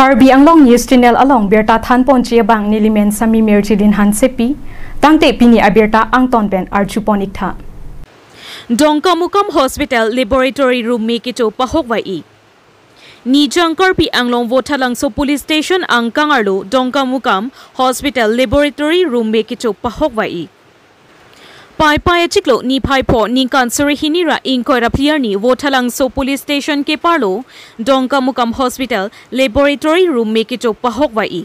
Karbi Anglong News Channel along berta thanpon che bang nilimen sami merchilin hansepi tangte pini abirta angton pen archupon iktha Dongkamukam Hospital Laboratory Room me kicho pahok vai ni jangkar pi anglong Vothalangso Police Station ang kangarlo Dongkamukam Hospital Laboratory Room me kicho pahok vai pai pai chiklo ni phai pho ni kansuri hinira inkoira player ni Vothalangso Police Station ke parlo Dongkamukam Hospital Laboratory Room me kicho pahok vai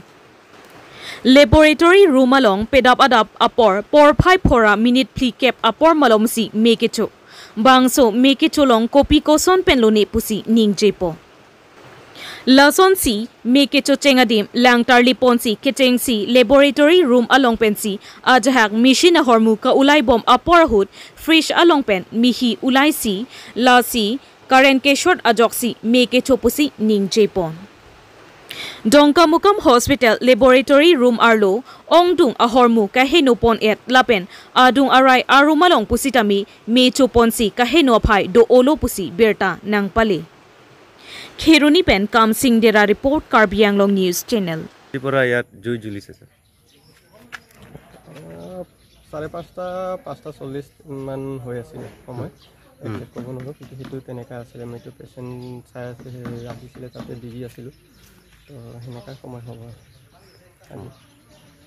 Laboratory room along pedap adap apor por phai phora minute pli cap apor malom si me kicho bangso me kicho long kopi koson penlo ne pusi ning jepo Lason si me kicho chengadim langtarli ponsi kicheng si laboratory room along pensi ajahak machine hormu ka ulai bom apor hut fresh along pen mihi ulai si la si current ke short ajok si me kicho pusi ning jepon Dongkamukam Hospital Laboratory Room arlo ongdung ahormu kaheno pon et lapen adung arai arumalong pusitami me choponsi kaheno phai do olo pusi berta nangpale Kheruni pen kam sing dera report Karbi Anglong News Channel Tripura ইয়াত জুই জ্বলিছে sir 5:30 5:40 মান হৈ আছিল সময় exact ক'ব নোৱাৰোঁ কিন্তু সেইটো তেনেকা আছিলে মই এইটো পেচেণ্ট চাই আছে আহিছিলে তাতে বিজি আছিলোঁ তো সেনেকা সময় হ'ব আজি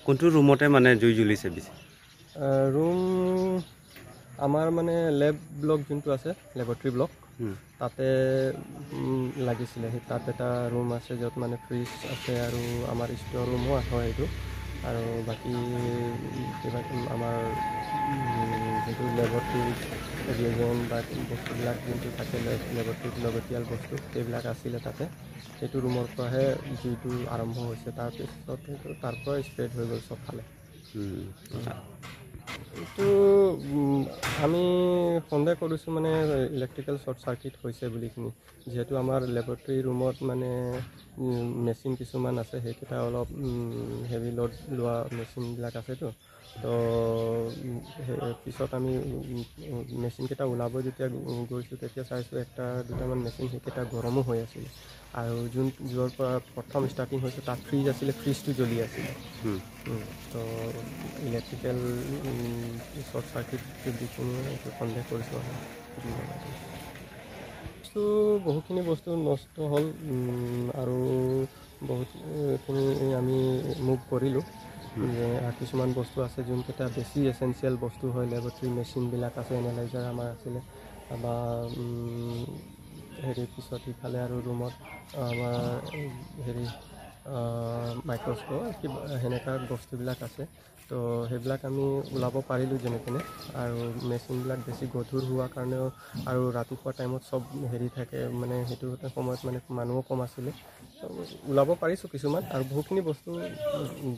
কোনটো ৰুমতে মানে জুই জ্বলিছে বেছি ৰুম আমাৰ মানে লেব ব্লক যোনটো আছে লেবৰেটৰী ব্লক তাতে লাগিছিলে সেই তাত এটা ৰুম আছে য'ত মানে ফ্ৰিজ আছে আৰু আমাৰ ষ্ট'ৰ ৰুমো হয় সেইটো আৰু বাকী কিবা আমাৰ যিটো লেবৰেটৰী ৰিয়েজেণ্ট বা বস্তুবিলাক যোনটো থাকে লেবৰেটৰীত লাগতিয়াল বস্তু সেইবিলাক আছিলে তাতে সেইটো ৰুমৰ পৰাহে জুইটো আৰম্ভ হৈছে তাৰপিছত সেইটো তাৰ পৰা স্প্ৰেড হৈ গ'ল চবফালে এইটো আমি সন্দেহ কৰিছোঁ মানে ইলেক্ট্ৰিকেল শ্বৰ্ট চাৰ্কিট হৈছে বুলিখিনি যিহেতু আমাৰ লেবৰেটৰী ৰুমত মানে মেচিন কিছুমান আছে সেইকেইটা অলপ হেভি লোড লোৱা মেচিনবিলাক আছেতো তো পিছত আমি মেচিনকেইটা ওলাব যেতিয়া গৈছোঁ তেতিয়া চাইছোঁ একটা দুটামান মেচিন সেইকেইটা গৰমো হৈ আছিলে আৰু যোন য'ৰ পৰা প্ৰথম ষ্টাৰ্টিং হৈছে তাত ফ্ৰিজ আছিলে ফ্ৰিজটো জ্বলি আছিলে তো ইলেক্ট্ৰিকেল শ্বৰ্ট চাৰ্কিট যিখিনি এইটো সন্দেহ কৰিছোঁ আমি বস্তু বহুখিনি বস্তু নষ্ট হ'ল আৰু বহুতখিনি আমি মুভ কৰিলোঁ কিছুমান বস্তু আছে যোনকেইটা বেছি এচেঞ্চিয়েল বস্তু হয় লেবৰেটৰী মেচিনবিলাক আছে এনালাইজাৰ আমাৰ আছিলে বা হেৰি পিছত ইফালে আৰু ৰুমত আমাৰ হেৰি মাইক্ৰস্কোপ কিবা সেনেকুৱা বস্তুবিলাক আছে তো সেইবিলাক আমি ওলাব পাৰিলোঁ যেনে তেনে আৰু মেচিনবিলাক বেছি গধুৰ হোৱাৰ কাৰণেও আৰু ৰাতিপুৱা টাইমত চব হেৰি থাকে মানে সেইটো সময়ত মানে মানুহো কম আছিলে ওলাব পাৰিছোঁ কিছুমান আৰু বহুখিনি বস্তু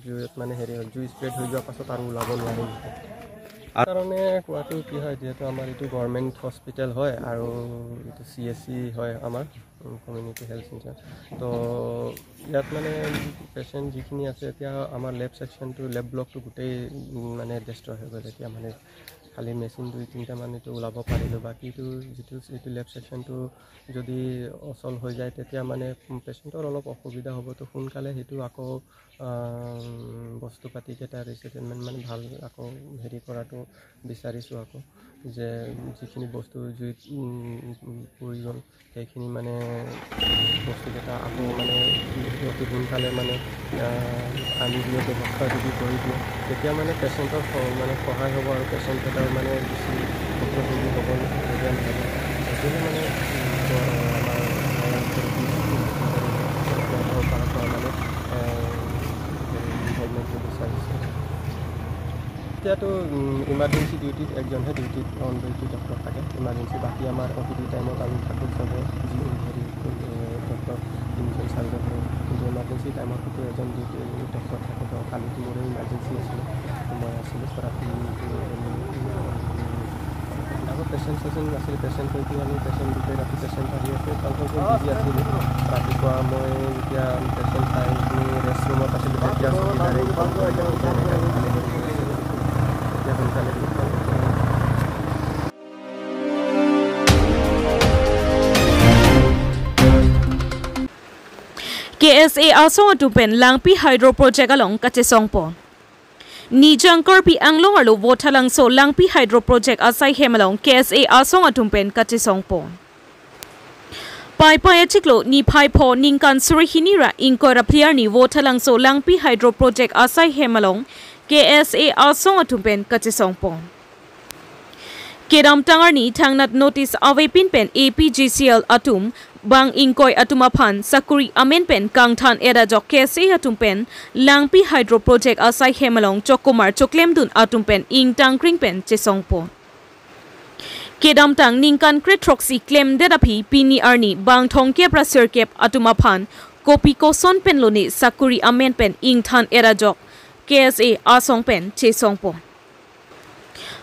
জুইত মানে হেৰি জুই স্প্ৰেড হৈ যোৱাৰ পাছত আৰু ওলাব নোৱাৰিম কাৰণে কোৱাটো কি হয় যিহেতু আমাৰ এইটো গভৰ্ণমেণ্ট হস্পিটেল হয় আৰু এইটো চি এছ চি হয় আমাৰ কমিউনিটি হেল্থ চেণ্টাৰ তো ইয়াত মানে পেচেণ্ট যিখিনি আছে এতিয়া আমাৰ লেব ছেকশ্যনটো লেব ব্লকটো গোটেই মানে ডেষ্ট্ৰয় হৈ গ'ল এতিয়া মানে খালি মেচিন দুই তিনিটামান এইটো ওলাব পাৰিলোঁ বাকীটো যিটো এইটো লেব ছেকশ্যনটো যদি অচল হৈ যায় তেতিয়া মানে পেচেণ্টৰ অলপ অসুবিধা হ'ব তো সোনকালে সেইটো আকৌ বস্তু পাতিকেইটা ৰিছেটেলমেণ্ট মানে ভাল আকৌ হেৰি কৰাটো বিচাৰিছোঁ আকৌ যে যিখিনি বস্তু জুইত পুৰি গ'ল সেইখিনি মানে বস্তুকেইটা আকৌ মানে অতি সোনকালে মানে আনি দিয়ে ব্যৱস্থা যদি কৰি দিয়ে তেতিয়া মানে পেচেণ্টৰ মানে সহায় হ'ব আৰু পেচেণ্টকেইটাও মানে বেছি ভুক্তভোগী হ'ব লগীয়া নহ'ব সেইটোহে মানে আমাৰ চৰকাৰৰ পৰা মানে ইনভলভমেণ্টটো বিচাৰিছে এতিয়াতো ইমাৰ্জেঞ্চি ডিউটিত একজনহে ডিউটিত অন ডিউটি ডক্টৰ থাকে ইমাৰ্জেঞ্চি বাকী আমাৰ অ' পি ডি টাইমত আমি থাকোঁ চবে যি হেৰি ডক্টৰ তিনিজন চাৰিজন কিন্তু ইমাৰ্জেঞ্চি টাইমত এজন ডিউটি ডক্টৰ থাকে তো কালিতো মোৰে ইমাৰ্জেঞ্চি আছিলে মই আছিলোঁ ৰাতি আকৌ পেচেণ্ট চেচেণ্ট নাছিলে পেচেণ্ট হয়তো আমি পেচেণ্ট গোটেই ৰাতি পেচেণ্ট আহি আছে তাৰপিছত বিজি আছিলোঁ ৰাতিপুৱা মই যেতিয়া পেচেণ্ট চাই ৰেষ্ট ৰুমত আছিলোঁ তেতিয়া চকীদাৰে তেতিয়া সোনকালে কে KSA asong atupen Langpi Hydro Project along kachesong pon ni jangkar pi anglong alo vothalang so Langpi Hydro Project asai hemalong KSA asong atumpen kachesong pon pai pai achiklo ni phai pho ningkan surihinira ingkora player ni vothalang so Langpi Hydro Project asai hemalong KSA asong atumpen kachesong pon Kedam tangarni thangnat notice away pin pen APGCL atum bang ingkoi atuma phan sakuri amen pen kangthan era jok KSA atum pen Langpi Hydro Project asai hemalong chokumar choklemdun atum pen ing tangkring pen chesong po Kedam tang ningkan kretroxy claim dedapi pini arni bang thongke prasir kep atuma phan kopi koson pen loni sakuri amen pen ing than era jok KSA asong pen chesong po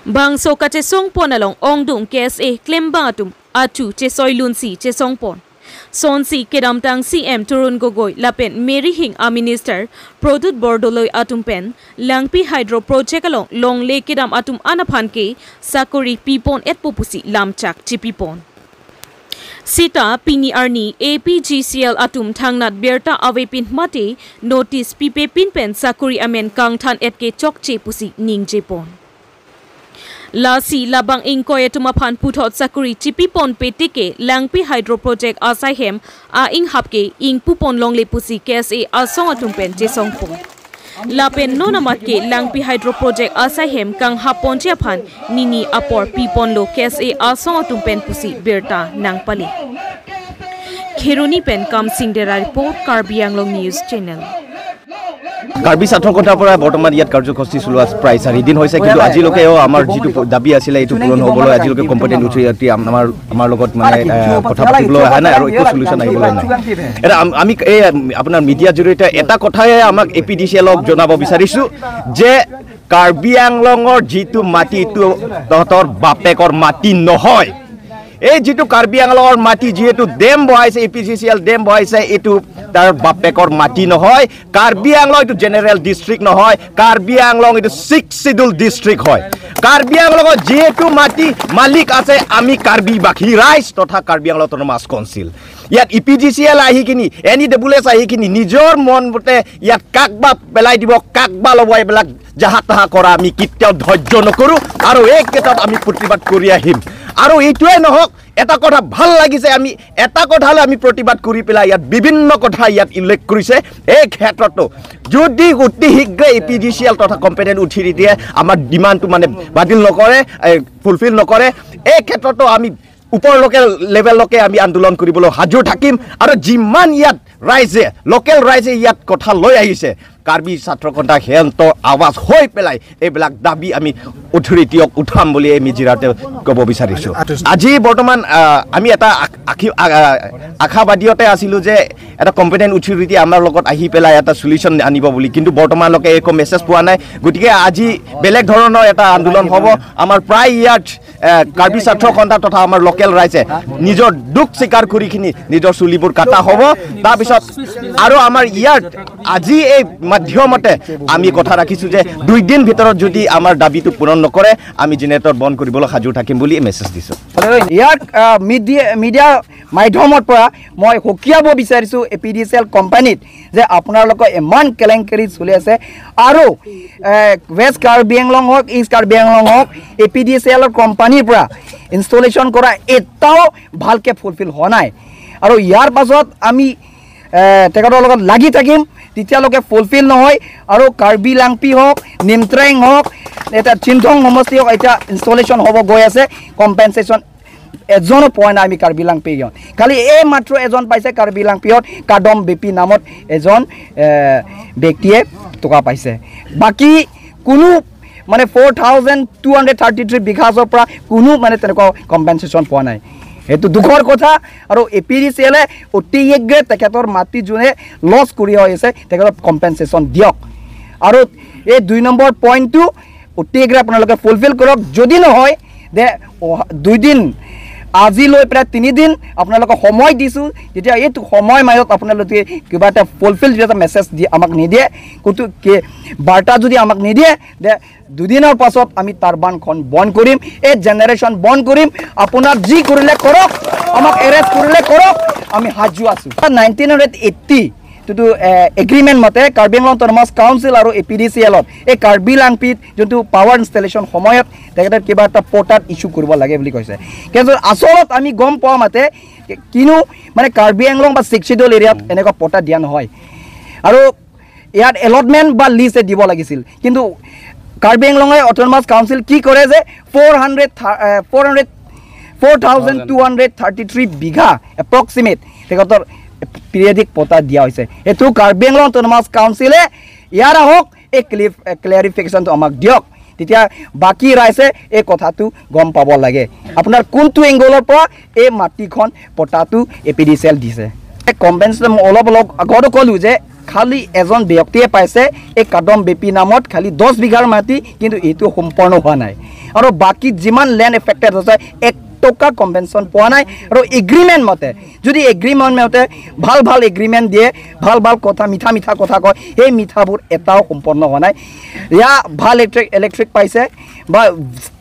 Bang so ka chesong pon along ongdung KSA claim bang atum atu chesoi lunsi chesong pon Sonsi Kedamtang CM Turun Gogoi lapen Mary Hing a Minister Pradut Bordoloi atum pen Langpi Hydro Project along Long Lake Kedam atum anaphan ke sakuri pipon et popusi lamchak chipipon Sita Pini Arni APGCL atum thangnat berta awepin mate notice pipe pin pen sakuri amen kangthan et ke chokche pusi ningje pon Lasi labang ingkoi tumaphan puthot sakuri chipipon petike Langpi Hydro Project asai hem a ing hapke ing pupon longle pusi KSA asong atumpen chesong pon Lapen nonamat ke Langpi Hydro Project asai hem kang hapon chephan nini apor pipon lo KSA asong atumpen pusi berta nangpali Kheroni pen kam singdera report Karbi Anglong News Channel Karbi ছাত্ৰ সন্থাৰ পৰা বৰ্তমান ইয়াত কাৰ্যসূচী চলোৱা প্ৰায় 4 দিন হৈছে কিন্তু আজিলৈকেও আমাৰ যিটো দাবী আছিলে এইটো পূৰণ হ'বলৈ আজিলৈকে কম্পিটেণ্ট অথৰিটি আমাৰ লগত মানে কথা পাতিবলৈ অহা নাই আৰু একো সলিউশ্যন আহিবলৈ নাই। এটা আমি এই আপোনাৰ মিডিয়াৰ জৰিয়তে এটা কথাই আমাক APDCL-ক জনাব বিচাৰিছোঁ যে কাৰ্বি আংলঙৰ যিটো মাটি এইটো তহঁতৰ বাপেকৰ মাটি নহয়। এই যিটো কাৰ্বি আংলঙৰ মাটি যিহেতু ডেম বহাইছে APGCL dam বহাইছে এইটো তাৰ বাপেকৰ মাটি নহয়। কাৰ্বি আংলং এইটো জেনেৰেল ডিষ্ট্ৰিক্ট নহয়, কাৰ্বি আংলং এইটো 6 চিডুল ডিষ্ট্ৰিক্ট হয়। কাৰ্বি আংলঙত যিহেতু মাটি মালিক আছে আমি কাৰ্বিবাসী ৰাইজ তথা কাৰ্বি আংলং অট'নমাছ কাউন্সিল। ইয়াত EPGCL আহি কিনি NEWS আহি কিনি নিজৰ মন মতে ইয়াত কাক বা পেলাই দিব কাক বা ল'ব এইবিলাক যাহা তাহা কৰা আমি কেতিয়াও ধৈৰ্য নকৰোঁ আৰু এই ক্ষেত্ৰত আমি প্ৰতিবাদ কৰি আহিম। আৰু এইটোৱে নহওক এটা কথা ভাল লাগিছে আমি এটা কথালৈ আমি প্ৰতিবাদ কৰি পেলাই ইয়াত বিভিন্ন কথা ইয়াত উল্লেখ কৰিছে। এই ক্ষেত্ৰতো যদি অতি শীঘ্ৰে APGCL তথা কম্পিটেণ্ট অথৰিটিয়ে আমাৰ ডিমাণ্ডটো মানে বাতিল নকৰে ফুলফিল নকৰে এই ক্ষেত্ৰতো আমি ওপৰলৈকে লেভেললৈকে আমি আন্দোলন কৰিবলৈ সাজু থাকিম। আৰু যিমান ইয়াত ৰাইজে লোকেল ৰাইজে ইয়াত কথা লৈ আহিছে কাৰ্বি ছাত্ৰ সন্থা সিহঁতৰ আৱাজ হৈ পেলাই এইবিলাক দাবী আমি অথৰিটিক উঠাম বুলি আমি জিৰাতে ক'ব বিচাৰিছোঁ। আজি বৰ্তমান আমি এটা আশাবাদীতে আছিলোঁ যে এটা কম্পিটেণ্ট অথৰিটি আমাৰ লগত আহি পেলাই এটা চলিউশ্যন আনিব বুলি, কিন্তু বৰ্তমানলৈকে একো মেছেজ পোৱা নাই। গতিকে আজি বেলেগ ধৰণৰ এটা আন্দোলন হ'ব। আমাৰ প্ৰায় ইয়াত কাৰ্বি ছাত্ৰ সন্থা তথা আমাৰ লোকেল ৰাইজে নিজৰ দুখ স্বীকাৰ কৰিখিনি নিজৰ চুলিবোৰ কাটা হ'ব। তাৰপিছত আৰু আমাৰ ইয়াত আজি এই মাধ্যমতে আমি কথা ৰাখিছোঁ যে 2 দিন ভিতৰত যদি আমাৰ দাবীটো পূৰণ নকৰে আমি জেনেৰেটৰ বন্ধ কৰিবলৈ সাজু থাকিম বুলি মেছেজ দিছোঁ। ইয়াত মিডিয়া মাধ্যমৰ পৰা মই সকীয়াব বিচাৰিছোঁ APDCL কোম্পানীত যে আপোনালোকৰ ইমান কেলেংকাৰী চলি আছে আৰু ৱেষ্ট কাৰ্বি আংলং হওক ইষ্ট কাৰ্বি আংলং হওক APDCL কোম্পানীৰ পৰা ইনষ্টলেশ্যন কৰা এটাও ভালকৈ ফুলফিল হোৱা নাই আৰু ইয়াৰ পাছত আমি তেখেতৰ লগত লাগি থাকিম তেতিয়ালৈকে ফুলফিল নহয়। আৰু কাৰ্বি লাংপি হওক নিমট্ৰেং হওক এতিয়া চিন্থং সমষ্টি হওক এতিয়া ইনষ্টলেশ্যন হ'ব গৈ আছে কম্পেনচেশ্যন এজনো পোৱা নাই আমি কাৰ্বি লাংপিত। খালি এই মাত্ৰ এজন পাইছে কাৰ্বি লাংপিত কাদম বিপি নামত এজন ব্যক্তিয়ে টকা পাইছে, বাকী কোনো মানে 4233 বিঘাজৰ পৰা কোনো মানে তেনেকুৱা কম্পেনচেশ্যন পোৱা নাই। এইটো দুখৰ কথা। আৰু APDCL অতি শীঘ্ৰে তেখেতৰ মাটি যোনে লছ কৰি আছে তেখেতক কম্পেনচেশ্যন দিয়ক। আৰু এই 2 নম্বৰ পইণ্টটো অতি শীঘ্ৰে আপোনালোকে ফুলফিল কৰক, যদি নহয় দে 2 দিন আজি লৈ প্ৰায় 3 দিন আপোনালোকক সময় দিছোঁ, তেতিয়া এইটো সময় মাজত আপোনালোকে কিবা এটা ফুলফিল যেতিয়া মেছেজ দি আমাক নিদিয়ে কিন্তু বাৰ্তা যদি আমাক নিদিয়ে দে 2 দিনৰ পাছত আমি টাৰবানখন বন্ধ কৰিম, এই জেনেৰেশ্যন বন্ধ কৰিম। আপোনাৰ যি কৰিলে কৰক, আমাক এৰেষ্ট কৰিলে কৰক, আমি সাজু আছোঁ। 1980 যোনটো এগ্ৰিমেণ্ট মতে কাৰ্বি আংলং অট'নমাছ কাউন্সিল আৰু এ পি ডি চি এলত এই কাৰ্বি লাংপিত যোনটো পাৱাৰ ইনষ্টেলেশ্যন সময়ত তেখেতে কিবা এটা পৰ্টাত ইছ্যু কৰিব লাগে বুলি কৈছে। কিন্তু আচলত আমি গম পোৱা মতে কিনো মানে কাৰ্বি আংলং বা ছিক্স চিডিউল এৰিয়াত এনেকুৱা পৰ্টা দিয়া নহয় আৰু ইয়াত এলটমেণ্ট বা লিষ্ট দিব লাগিছিল। কিন্তু কাৰ্বি আংলঙে অট'নমাছ কাউন্সিল কি কৰে যে 4,233 বিঘা এপ্ৰক্সিমেট তেখেতৰ পিৰিয়ডিক পটা দিয়া হৈছে। এইটো কাৰ্বি আংলং অট'নমাছ কাউন্সিলে ইয়াৰ আহক এই ক্লিয়াৰিফিকেশ্যনটো আমাক দিয়ক, তেতিয়া বাকী ৰাইজে এই কথাটো গম পাব লাগে আপোনাৰ কোনটো এংগলৰ পৰা এই মাটিখন পটাটো A P D C L দিছে। কম্পেনচেশ্যন মই অলপ অলপ আগতো ক'লোঁ যে খালী এজন ব্যক্তিয়ে পাইছে এই কাদম বেপী নামত খালী 10 বিঘাৰ মাটি, কিন্তু এইটো সম্পূৰ্ণ হোৱা নাই আৰু বাকী যিমান লেণ্ড এফেক্টেড হৈছে 1 টকা কম্পেনচেশ্যন পোৱা নাই। আৰু এগ্ৰিমেণ্ট মতে যদি এগ্ৰিমেণ্ট মতে ভাল ভাল এগ্ৰিমেণ্ট দিয়ে, ভাল ভাল কথা মিঠা মিঠা কথা কয়, সেই মিঠাবোৰ এটাও সম্পূৰ্ণ হোৱা নাই। ইয়া ভাল ইলেক্ট্ৰিক পাইছে বা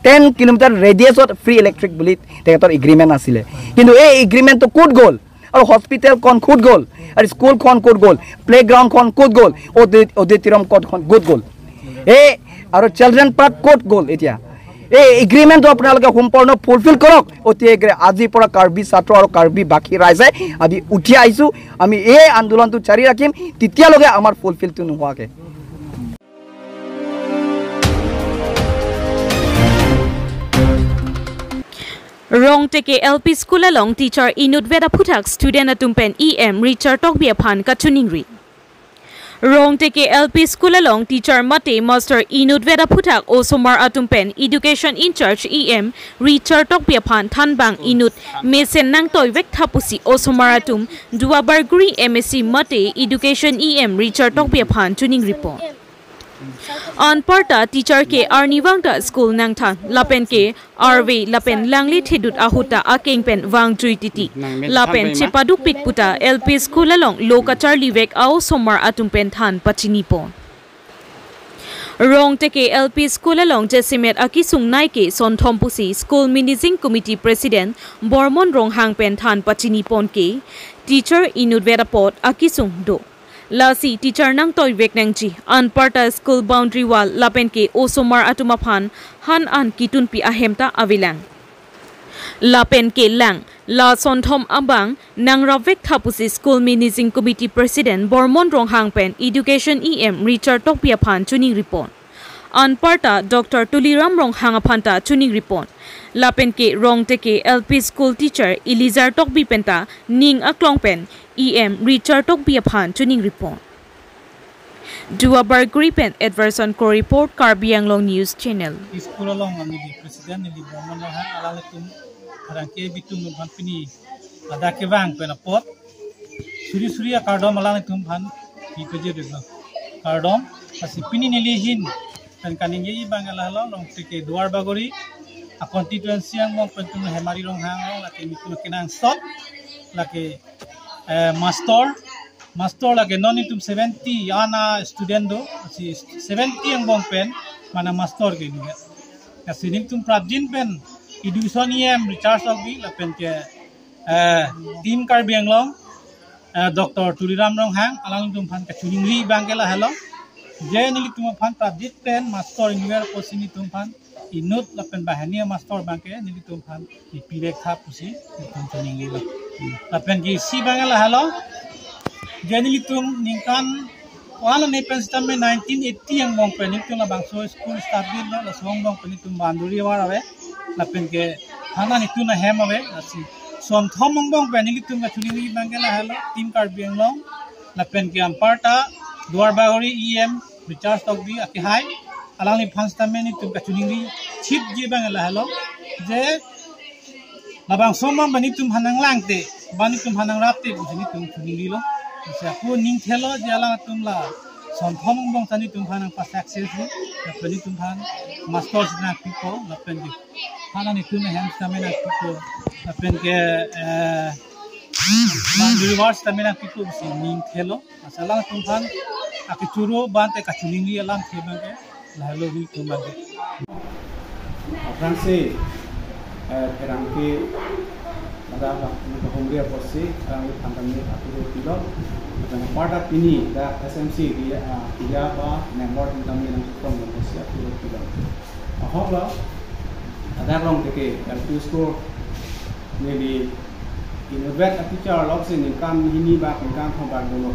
10 কিলোমিটাৰ ৰেডিয়াছত ফ্ৰী ইলেক্ট্ৰিক বুলি তেখেতৰ এগ্ৰিমেণ্ট আছিলে, কিন্তু এই এগ্ৰিমেণ্টটো ক'ত গ'ল আৰু হস্পিটেলখন ক'ত গ'ল আৰু স্কুলখন ক'ত গ'ল, প্লে'গ্ৰাউণ্ডখন ক'ত গ'ল, অডিটৰিয়াম ক'তখন ক'ত গ'ল, এই আৰু চিলড্ৰেন পাৰ্ক ক'ত গ'ল। এতিয়া এই এগ্ৰিমেণ্টটো আপোনালোকে সম্পূৰ্ণ ফুলফিল কৰক অতি শীঘ্ৰে। আজিৰ পৰা কাৰ্বি ছাত্ৰ আৰু কাৰ্বি বাকী ৰাইজে আমি উঠি আহিছোঁ, আমি এই আন্দোলনটো জাৰি ৰাখিম তেতিয়ালৈকে আমাৰ ফুলফিলটো নোহোৱাকৈ। Rongteke LP School along teacher Inut Veda Putak student atumpen EM Richard Tokbia Phan Kachuningri. Rongteke LP School along teacher Mate Master Inut Veda Putak Osomar atumpen education in charge EM Richard Tokbia Phan Thanbang Inut Mesen Nang Toy Vek Thapusi Osomar atum Duabarguri MSc Mate education EM Richard Tokbia Phan Tuning report. Anparta teacher ke Arniwangta school nangthan lapen ke RV lapen langli thedut ahuta akengpen wangjui titi lapen chepaduk pitputa LP school along lokachar livek ao somar atumpen than pachinipo. Rongteke LP school along Jesimet akisung naike Sonthompusi school managing committee president Bormon Ronghangpen than pachinipon ke teacher Inut Vedapot akisung do. Lasi teacher nang toy vek nang chi anparta school boundary wall lapen ke osomar atumaphan han an kitun pi ahemta avilang lapen ke lang la sonthom abang nang ravek thapusi school managing committee president Bormon Ronghang pen education EM Richard Tokpia phan chuning report. Anparta Dr. Tuliram Ronghang phanta chuning report. Lapen ke Rongteke LP school teacher Elizar Tokbi penta ning aklong pen EM Richard Tokbi phan chuning report. Duabarguri pen Edverson ko report Karbi Anglong News Channel. School along ami di president ni Bormon Ronghang alaletum harangke bitum phan pini ada ke bang pen pot suri suri kardom alaletum phan ipeje deglo kardom asi pini nilihin pen kaning ye bangala halo Rongteke Duarbagori a constituency ang mong pen tum Hemari Ronghang lake mitum kenang sot lake master master lake non itum 70 ana student do si 70 ang bong pen mana master ke ni kasi nim tum prabjin pen education em recharge of bi la pen ke team Karbi Anglong Dr. Tuliram Ronghang alang tum phan ka chuningri bangela halo je nili tum phan prabjit pen master inwer posini tum phan inut la pen bahania master bangke nili tum phan ipirek tha pusi tum chuningri la la pen ki si bangela halo je nili tum ningkan wala ne pen system 1980 ang bong pen tum la bangso school staff bin la song bong pen tum banduri war ave la pen ke thana ni tu na hem ave asi som thom bong pen nili tum ka chuningri bangela halo team Karbi Anglong la pen ke amparta Duarbagori EM Richard Tokbi akihai alang ni phans tameni tum ka chuningri chip ji bangela halo je labang somam bani tum hanang langte bani tum hanang rapte bujini tum chuningri lo se aku ning thelo je alang tum la som thom bong tani tum hanang pa success ni la pen tum han master na pipo la pen di hanani tum hem stamina pipo la pen ke Manduri stamina pipo si ning thelo asalang tum han akichuro bante kachulingi alang thebangke lahalo wi tumangke Fransi ferangki mada homria posi rang pantami aturo tilo Lapen parta pini da SMC ki ya ba member tin tami nang from lo sia pi lo ahok lo ada rong teke LP school nili innovate a teacher lok sin kam hini ba kam khom ba lo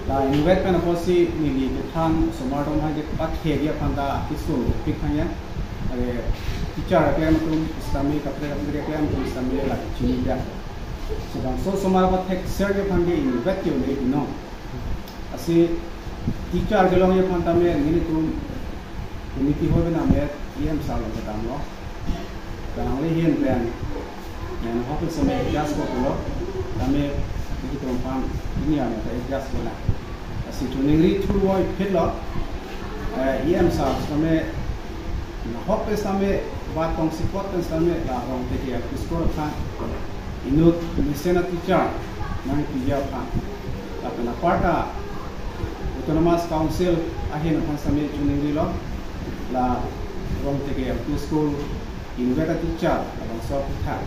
la innovate pen aposi nili ke than somarton ha je pat the dia phanda school pik khanya are teacher ke am tum islami kapre kapre ke am tum islami la chini dia sedang so somar pa thek ser ke phande innovate ke ne no asi teacher ke long ye phanda me nili tum committee hobe na me em sa lo ta lo ta le hien ben nen hop se me gas ko lo ta me ki tum pam ini ane ta gas ko la asi tuning ri thu woi phit lo em sa me na hop se me ba tong si pot se me la rong te ke score pha inut misena teacher nang pija pha ta na parta autonomous council ahin phan sa me tuning ri lo la rong te ke school innovate teacher la bang so tha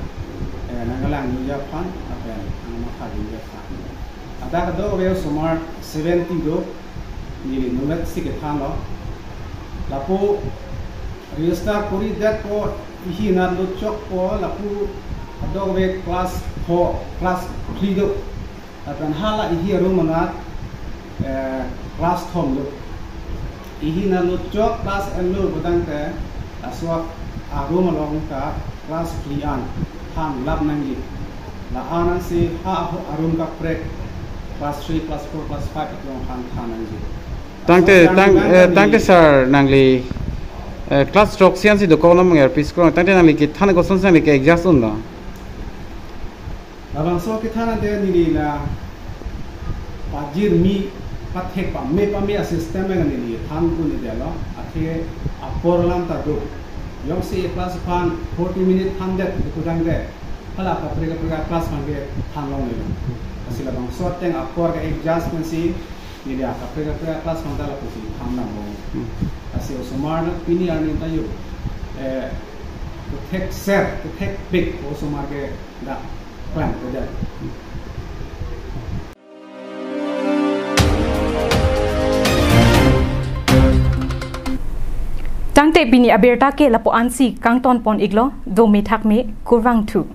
nangalang ni ya phan apen angma kha ni ya phan ada ka do we somar 70 do ni numet si ke than lo lapu register kori that ko ihi na lo chok ko lapu ado we class 4 class 3 do apen hala ihi ru mana class thom do ihi na lo chok class en lo bodang te aswa aru malong ka class 3 an tham lap nangi la anan si ha arum ka prek class 3 class 4 class 5 itlong han than nangi tangte tang tangte sir nangli class rock sian si do kolom ngar pisko tangte nangli ki than ko son sang ke exam un la labang so ki than de ni la pajir mi pathek pa me pa me assistant me ni than ko ni de lo athe aporlam ta do yong si class phan 40 minute than de ko dang de hala ka pre ka class phan ke than long ni asila bang so teng apor ka adjustment si ni dia ka pre ka class phan da la ko si than na mo asi osomar na pini arni ta yo to take set to take big osomar ke da plan ko da tangte bini aberta ke lapo ansi kangton pon iglo do mi thak me kurwang thu.